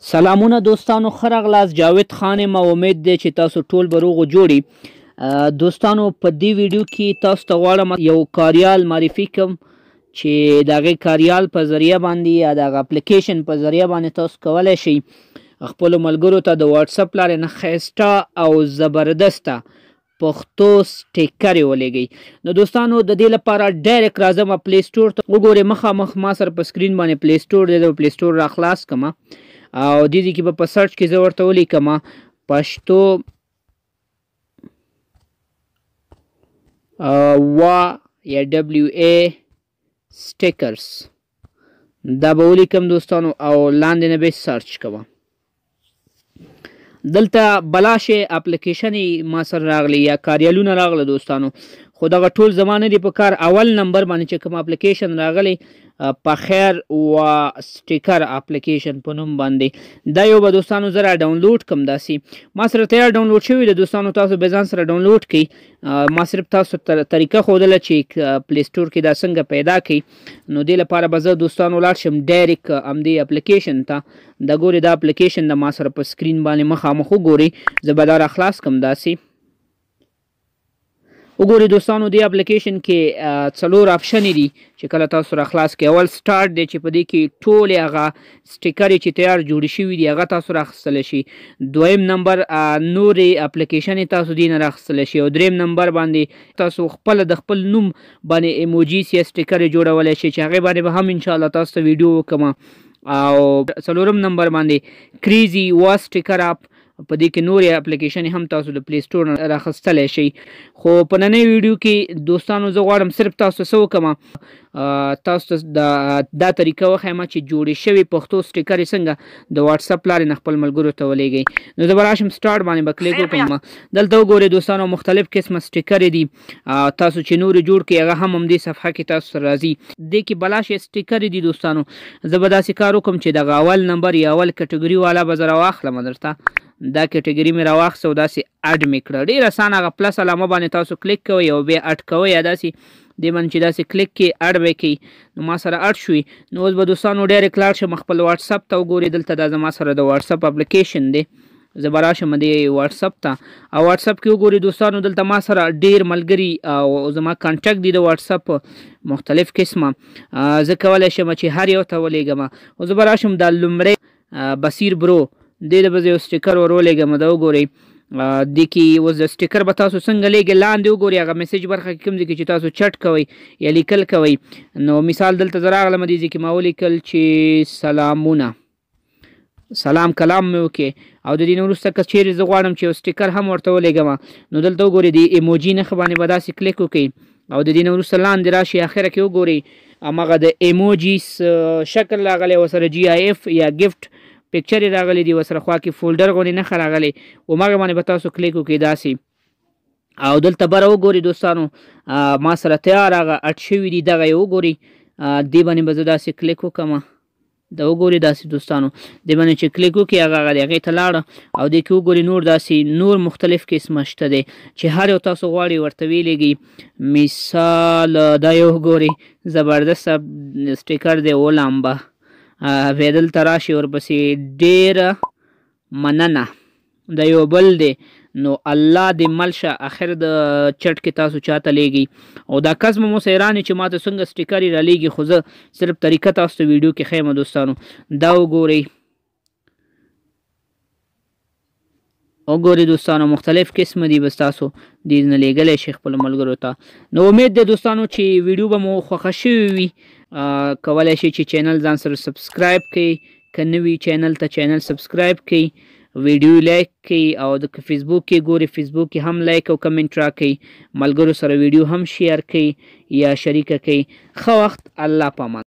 سلامونه دوستانو، ښه راغلاست. جاوید خان یم او امید دی چې تاسو ټول به روغ جوړي. دوستانو، په دې ویډیو کې تاسو ته غواړم یو کاریال معرفي کړم چې د هغې کاریال په ذریعه باندې یا د هغه اپلیکیشن په ذریعه باندې تاسو کولی شئ خپلو ملګرو ته د واتساپ لارې نه ښایسته او زبردسته پښتو سټیکرې ولېږئ. نو دوستانو، د دې لپاره direct راځم Play Store ته. وګورئ، مخامخ ما سره په screen باندې Play Store دی. زه Play Store را خلاص کړم او دې ځای کې به په search کې زه ورته ولیکم پښتو وا یا WA stickers. دا به ولیکم دوستانو او لاندې نه به search کوم. دلته بلاشه اپلیکیشن ما سره راغلی یا کاریالونه راغله دوستانو، خو دغه ټول زما نه دی په کار. اول نمبر باندې چې کوم اپلیکیشن راغلی، په خیر و sticker application په نوم باندې، دا یو به دوستانو زه را ډاونلوډ کم. داسې ما سره تیار ډاونلوډ شوی دی دوستانو، تاسو به ځان سره ډاونلوډ کړئ. ما صرف تاسو طریقه ښودله چې Play Store کې دا څنګه پیدا کړئ. نو دې لپاره به زه دوستانو لاړ شم direct همدې اپلیکیشن ته. دا ګورئ، دا اپلیکیشن د ما سره په screen باندې مخامخ وګورئ. زه به دا را خلاص کم. داسې وګورئ دوستانو، دې اپلیکیشن کې څلور option دي چې کله تاسو را خلاص کړئ. اول start دی چې په دې کې ټولې هغه سټیکرې چې تیار جوړې شوي دي هغه تاسو راخیستلی شئ. دویم نمبر نورې اپلیکیشن تاسو دې نه راخیستلی شئ. او دریم نمبر باندې تاسو خپله د خپل نوم باندې ایموجیس یا سټیکرې جوړولی شئ چې هغې باندې به هم انشاءالله تاسو ته ویډیو وکړم. او څلورم نمبر باندې crazy وا sticker app، په دې کې نورې اپلیکیشن هم تاسو د Play Store نه راخیستلی شئ. خو په ننۍ ویډیو کې دوستانو زه غواړم صرف تاسو څه وکړم، تاسو ته دا طریقه وښیم چې جوړې شوې پښتو سټیکرې څنګه د واتساپ لارې نه خپل ملګرو ته ولېږئ. نو زه به راشم start باندې به کلیک وکړم. دلته وګورئ دوستانو، مختلف قسمه سټیکرې دي. تاسو چې نورې جوړ کړئ هغه هم همدې صفحه کې تاسو سره راځي. دې کې بلاشې سټیکرې دي دوستانو. زه به داسې کار وکړم چې دغه اول نمبر یا اول کټګوري والا به زه راواخلم. درته دا کټګوري مې راواخیسته او داسې add مې کړه. ډېر اسانه، هغه plus علامه باندې تاسو کلیک کوئ او بیا add کوئ، یا داسې دې باندې چې داسې کلیک کړئ add به یې کړئ. نو ما سره add شوې. نو اوس به دوستانو direct لاړ شم خپل واتساپ ته. وګورئ دلته دا زما سره د واتساپ اپلیکیشن دی. زه به راشم دې واتساپ ته او واتساپ کې وګورئ دوستانو، دلته ما سره ډېر ملګري او زما contact دي د واتساپ مختلف قسمه. زه کولی شم چې هر یو ته ولېږم. خو زه به راشم دا لومړی بصیر برو دې ته به زه یو سټیکر ور ولېږم. دا وګورئ، دې کې اوس د سټیکر به تاسو څنګه لېږئ، لاندې وګورئ هغه message برخه کې کوم ځای کې چې تاسو چټ کوئ یا لیکل کوئ. نو مثال دلته زه راغلم، دې ځای کې ما ولیکل چې سلامونه، سلام کلام مې وکړي. او د دې نه وروسته که چیرې زه غواړم چې یو سټیکر هم ورته ولېږم، نو دلته وګورئ د ایموجي نښه باندې به داسې کلیک وکړئ او د دې نه وروسته لاندې راشي، اخره کې وګورئ هماغه د ایموجیس شکل راغلی، ورسره GIF یا gift picture یې راغلی دی، ورسره خوا کې folder غوندې نښه راغلې، هماغه باندې به تاسو کلیک وکړئ داسې. او دلته بره وګورئ دوستانو، ما سره تیار هغه add شوي دي، دغه یې وګورئ. دې باندې به زه داسې کلیک وکړم. دا وګورئ داسې دوستانو، دې باندې چې کلیک وکړي هغه هغه دی، هغې ته لاړه. او دې کې وګورئ نور داسې نور مختلف قسمه شته دی چې هر یو تاسو غواړئ ورته ویلېږئ. مثال دا یو وګورئ، زبردست سټیکر دی، ولامبه. بیا دلته راشي ورپسې ډېره مننه، دا یو بل دی. نو الله دې مل شه، اخر د چټ کې تاسو چاته لېږئ. او دا کس به مو حیران چې ما ته څنګه سټیکر یې رالیږي، خو زه صرف طریقه تاسو ته ویډیو کې ښیم دوستانو. دا وګورئ، وګورئ دوستانو، مختلف قسم دي، بس تاسو دې نه لېږلی شئ خپلو ملګرو ته. نو امید دی دوستانو چې ویډیو به مو خوښه شوې وي. کولی شئ چې channel ځان سره subscribe کړئ، که نه وي channel ته channel subscribe کړئ، ویډیو like کړئ، او د فیسبوک کې ګورئ فیسبوک کې هم like او comment راکړئ، ملګرو سره ویډیو هم share کړئ یا شریکه کړئ. ښه وخت، الله پامان.